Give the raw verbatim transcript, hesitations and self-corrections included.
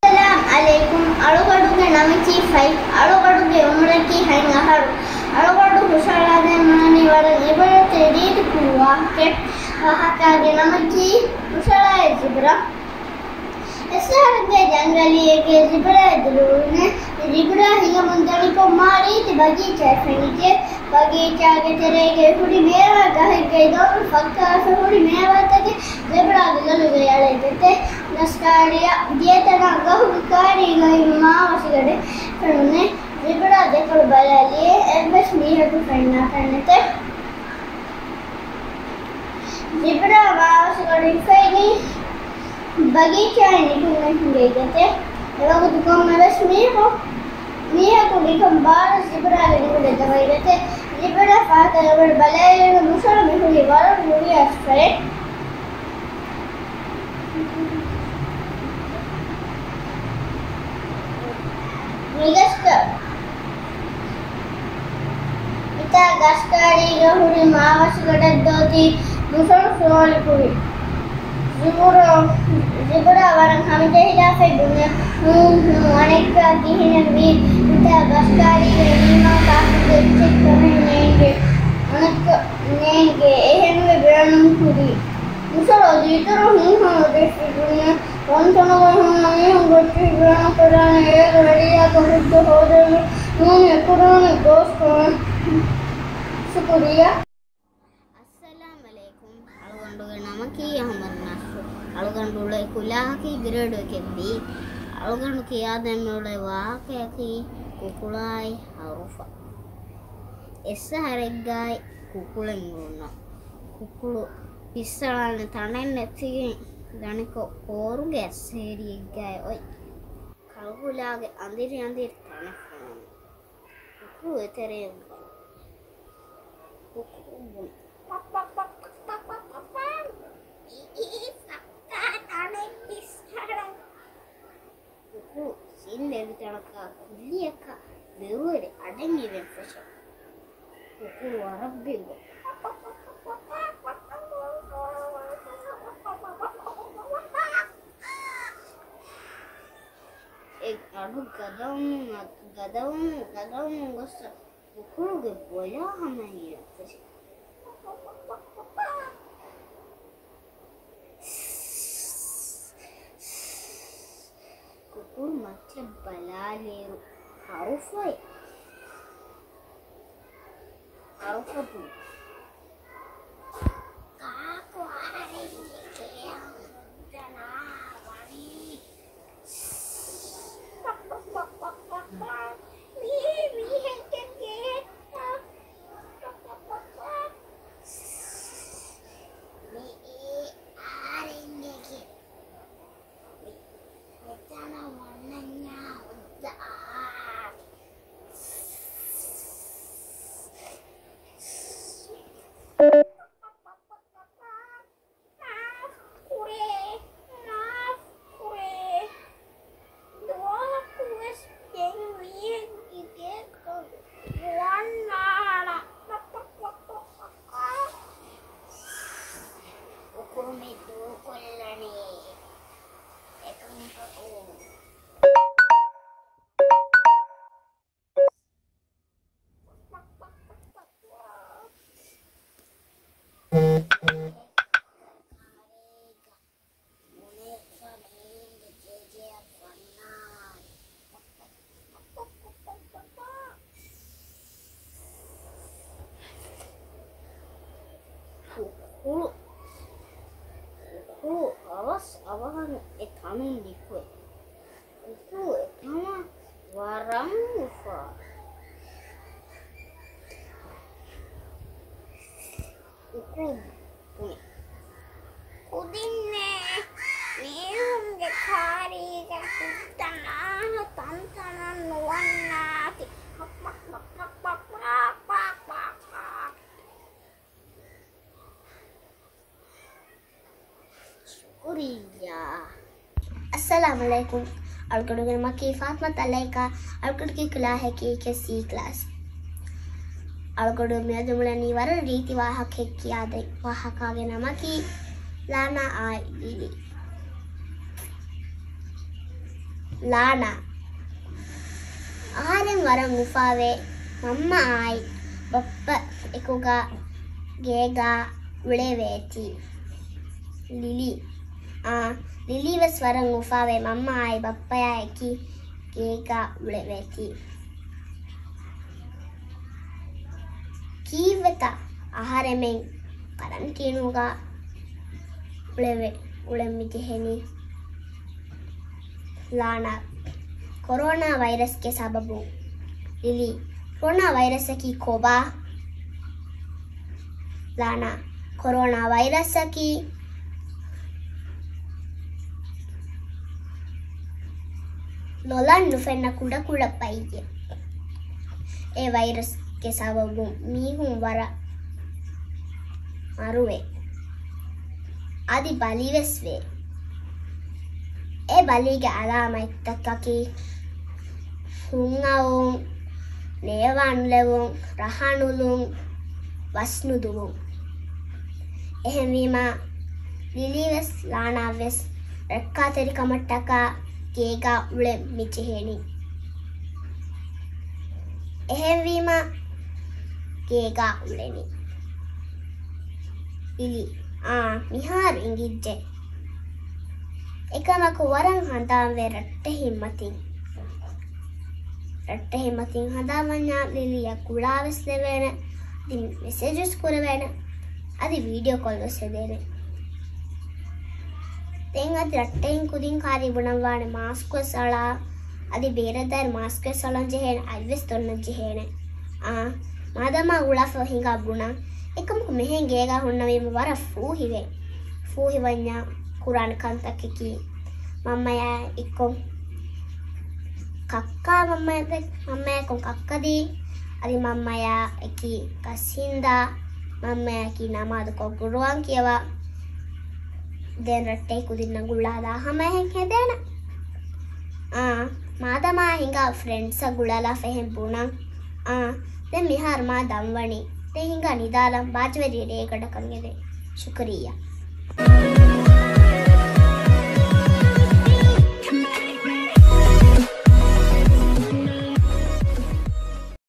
އައްސަލާމް ޢަލައިކުމް. އަޅުގަނޑުގެ ނަމަކީ ފަތް. އަޅުގަނޑުގެ އުމުރަކީ ހަތް އަހަރު. އަޅުގަނޑު ހުށަހަޅާދޭން މިވަނީ ވަރަށް ޢިބްރަތްތެރި ރީތި ކުރު ވާހަކައެއް. ވާހަކާގެ ނަމަކީ ހުށަހަޅާއި ޒިބްރާ. އެއްސަހަރެއްގައި ޖަންގަލީއެއްގައި ޒިބްރާއެއް ދުރުވުނެ. ޒިބްރާ ހިނގަމުން ދަނިކޮށް މާ ރީތި ބަގީޗާއެއް ފެނިއްޖެ. ބަގީޗާގެ ތެރޭގައި ހުރި މޭވާ ގަހެއްގައި ދޮރުން ފައްކާފަ ހުރި މޭވާތަކެއް ޒިބްރާގެ ލޮލުގައި އަޅައިގަތެ. ގަސްކާރިއަށް ދިޔަތަނާ ގަހުގެ ކާރީގައި މާވަށިގަނޑެއް ފެނުނެ. ޒިބްރާ ދެކޮޅު ބަލާލިއެ އެއްވެސް މީހަކު ފެންނާކަށް ނެތެ. ޒިބްރާ މާވަށިގަނޑު ހިފައިގެން ބަގީޗާއިން ނިކުމެ ހިނގައިގަތެ. އެވަގުތު ކޮންމެވެސް މީހަކު، މީހަކު ނިކަން ބާރަށް ޒިބްރާގެ ނިކުމެ ދަމައިގަތެ. ޒިބްރާ ފަހަތަށް އެބަ ބަލައިލިއިރު މުށަޅު މިހުރީ ވަރަށް ރުޅިއައިސްފައެ. މިގަސްތައް މިތާ ގަސް ކާރީގަ ހުރި މާވަށިގަނޑެއް ދޯތީ؟ މުށަޅު ސުވާލު ކުރި. ޒިބުރާ، ޒިބުރާ ވަރަށް ހަމަޖެހިލާފައި ބުނި، ހޫނ، ހޫނ، އަނެއްކާ ކިހިނެއް ވީ؟ މިތާ ގަސް ކާރީގަ ހީމާ ކާކުގެ އެއްޗެއް ކަމެއް ނޭނގެ. އަނެއްކާ ނޭނގެ. އެހެންވެ ބޭނުން ކުރީ. މުށަޅު އަދި އިތުރަށް ހޫނ ހަމަޖެހި ބުނި. ތަންތަނަށް ހުންނަ މީހުން ގޮއްޗި ބޭނުންކުރާނެ އޭގެ ވެރިޔާގެ ހުއްދަ ހޯދައިގެން ނޫނީ ކުރާނެ ގޯސްކަމެއް. ޝުކުރިއްޔާ. އައްސަލާމް ޢަލައިކުމް. އަޅުގަނޑުގެ ނަމަކީ އަޙްމަދު ނަޞްރު. އަޅުގަނޑު އުޅޭ ކުލާހަކީ ގްރޭޑް އެކެއް ބީ. އަޅުގަނޑު ކިޔާދޭން މިއުޅޭ ވާހަކަޔަކީ ކުކުޅާއި ހަރުފާ. އެއްސަހަރެއްގައި ކުކުޅެއް އުޅުނު. ކުކުޅު ފިއްސަޅާނެ ތަނެއް ނެތިގެން ދަނިކޮށް ކޯރުގެ އައްސޭރިއެއްގައި އޮތް. ކަޅުކުލާގެ އަނދިރި އަނދިރި ތަނެއް ފެނުނު. ކުކުޅު އެތެރެއިން ބަލާ. ކުކުޅު ބުނި. މިއީ ފައްކާ ތަނެއް ފިއްސަޅަން. ކުކުޅު ސިން ލެވި ތަނަކާ ކުއްލިއަކަށް ބިރުވެރި އަޑެއް އިވެން ފެށޭ. ކުކުޅު ވަރަށް ބިރުވެ. އެ އަޑު ގަދަވަމުން، ގަދަވަމުން، ގަދަވަމުން ގޮއްސަ ކުކުޅުގެ ބޮލާ ހަމައިން އެއްފެށި. ކުކުޅު މައްޗަށް ބަލާލިއިރު ހަރުފައެއް، ހަރުފާ ބުނި. ކާކު އަހަރެންގެ ގެއަށް ހުއްދަނާ ވަނީ؟ މީ މީހެއްގެ ގެއެއްތަ؟ މިއީ އަހަރެންގެ ގެ. މި، މިތަނަށް އޮންނަންޏާ ހުއްދަ އަހާ. މާފް ކުރޭ، މާފް ކުރޭ. ދުވަހަކުވެސް ދެން މީހެއްގެ ގެއަކަށް ނުވަންނާނަން. ކުކުޅު މި ދޫކޮށްލަނީ އެކަމަކު. ކުކުޅު، ކުކުޅު އަވަސް އަވަހަށް އެ ތަނުން ނިކުތް. ކުކުޅު އެކަމަށް ވަރަށް އުފާވޭ. ކުކުޅު ބުނި. ކުދިންނޭ މީހުންގެ ކާރީގަ ހުއްދަނާހަ ތަންތަނަށް ނުވަންނާތި. ޝުކުރިއްޔާ. އައްސަލާމް ޢަލައިކުމް. އަޅުގަނޑުގެ ނަމަކީ ފާތިމަތު އަލައިކާ. އަޅުގަނޑުގެ ކުލާހަކީ ކެ ސީ ކްލާސް. އަޅުގަނޑު މިއަދު މިއުޅެނީ ވަރަށް ރީތި ވާހަކައެއް ކިޔާދޭން. ވާހަކާގެ ނަމަކީ ލާނާ އާއި ލިލީ. ލާނާ. އަހަރެން ވަރަށް އުފާވެ މަންމަ އާއި ބައްޕަ އެކުގަ ގޭގަ އުޅެވޭތީ. ލިލީ. އާ، ލިލީ ވެސް ވަރަށް އުފާވެ މަންމަ އާއި ބައްޕަޔާ އެކީ ގޭގަ އުޅެވޭތީ. ކީއްވެތަ އަހަރެމެން ކަރަންޓީނުގަ އުޅެވެ-، އުޅެން މި ޖެހެނީ؟ ލާނާ. ކޮރޯނާ ވައިރަސްގެ ސަބަބުން. ލިލީ. ކޮރޯނާ ވައިރަސަކީ ކޮބާ؟ ލާނާ. ކޮރޯނާ ވައިރަސަކީ ލޮލަށް ނުފެންނަ ކުޑަކުޑަ ބައްޔެއް. އެ ވައިރަސްގެ ސަބަބުން މީހުން ވަރަށް މަރުވޭ. އަދި ބަލިވެސް ވޭ. އެ ބަލީގެ އަލާމަތްތަކަކީ ހުންއައުން، ނޭވާނުލެވުން، ރަހާނުލުން، ވަސްނުދުވުން. އެހެންވީމަ، ލިލީވެސް ލާނާވެސް ރައްކާތެރިކަމަށްޓަކާ ގޭގަ އުޅެން މިޖެހޭނީ. އެހެންވީމަ، ގޭގަ އުޅެނީ. ލިލީ. އާ، މިހާރު އިނގިއްޖެ. އެކަމަކު ވަރަށް ހަނދާންވޭ ރައްޓެހިން މަތިން. ރައްޓެހިން މަތިން ހަނދާން ވަންޏާ ލިލީއަށް ގުޅާވެސް ލެވޭނެ. އަދި މެސެޖުވެސް ކުރެވޭނެ. އަދި ވީޑިއޯ ކޯލްވެސް ހެދޭނެ. ދެން އަދި ރައްޓެހިން ކުދިން ކާރީ ބުނަން ވާނެ މާސްކުވެސް އަޅާ. އަދި ބޭރަށް ދާއިރު މާސްކުވެސް އަޅަން ޖެހޭނެ. އަތްވެސް ދޮންނަން ޖެހޭނެ. އާ، މާދަމާ ގުޅާފަ ހިނގާ ބުނަން. އެކަމަކު މިހެން ގޭގަ ހުންނަވީމަ ވަރަށް ފޫހިވޭ. ފޫހިވަންޏާ ކުރާނެ ކަންތަކަކީ މަންމަޔާ އެއްކޮށް ކައްކާ މަންމަޔާ، މަންމަޔާ އެއްކޮށް ކައްކަދީ، އަދި މަންމަޔާ އެކީ ގަސް ހިންދާ، މަންމަޔާ އެކީ ނަމާދުކޮށް ގުރުއާން ކިޔަވާ، ދެން ރައްޓެހި ކުދިންނަށް ގުޅާލާ ހަމަ އެހެން ހެދޭނެ. އާ، މާދަމާ ހިނގާ ފްރެންޑްސްއަށް ގުޅާލާފަ އެހެން ބުނަން. އާ، ދެން މިހާރު މާ ދަންވަނީ. ދެން ހިނގާ ނިދާލަން ބާޖަވެރި ރޭގަނޑަކަށް އެދެން. ޝުކުރިއްޔާ.